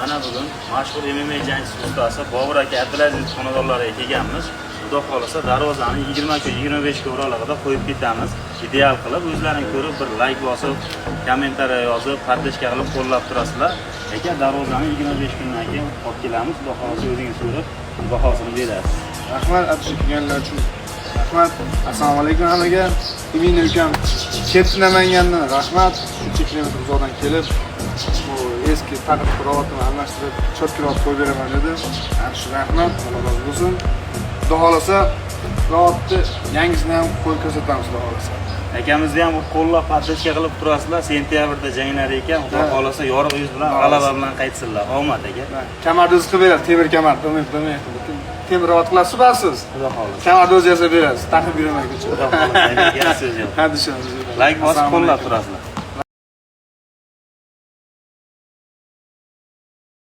Mana bugun mashhur MMA jangchisi ustasi Bobur aka Abdulaziz xonadonlariga kelganmiz. Xudo xohlasa, darvozani 20 kun, 25 kun oralig'ida qo'yib ketamiz. Ideal qilib, o'zlaring ko'rib, bir layk bosib, kommentariya yozib, поддержка qilib qo'llab turasizlar. Aka, darvozani 25 kundan keyin olib kelamiz. Xudo xohlasa, o'zingiz ko'rib, bahosini berasiz. Rahmat, Abdushi kelganlar uchun. Rahmat. Assalomu alaykum hammaga. Imina ukam ketdi Namangandan. Rahmat. Shuncha kilometr uzoqdan kelib, bu eski taqib krovatini almashtirib, чётко kirovat qo'yib beraman dedi. Abdushi, rahmat. Alloh rozi bo'lsin. Xudo xohlasa, krovatni yangisini ham qo'yib ko'rsatamiz, xudo xohlasa. Akamizni ham qo'llab, поддержка qilib turasizlar. Sentyabrda janglari ekan. Xudo xohlasa, yorug' yuz bilan, g'alaba bilan qaytsinlar. Omad, aka. Kamarni o'zi qilib beradi, temir kamar, temir krovat qilasiz, barsiz. Xudo xohlasa. Kamarni o'zi yasab berasiz, taqib yuraman ko'chada. Xudo xohlasa, aka, so'z yo'q. Hadi. Layk bosib qo'llab turasizlar.